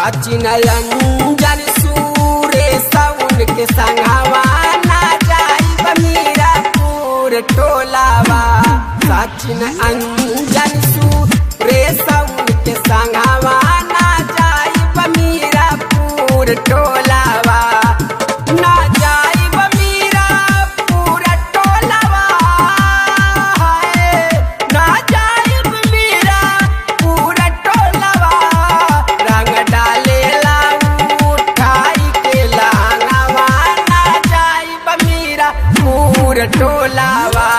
सचिन अंजन सूरे साउन के संगवा ना जाई मीरापुर टोलावा। सचिन अंजन सूरे साउन के संगवा ना जाई मीरापुर टोलावा। ना जाई मीरापुर टोलावा, हाय। ना जाई मीरापुर टोलावा। रंग डालेला उठाई के लांगवा, ना जाई मीरापुर टोलावा।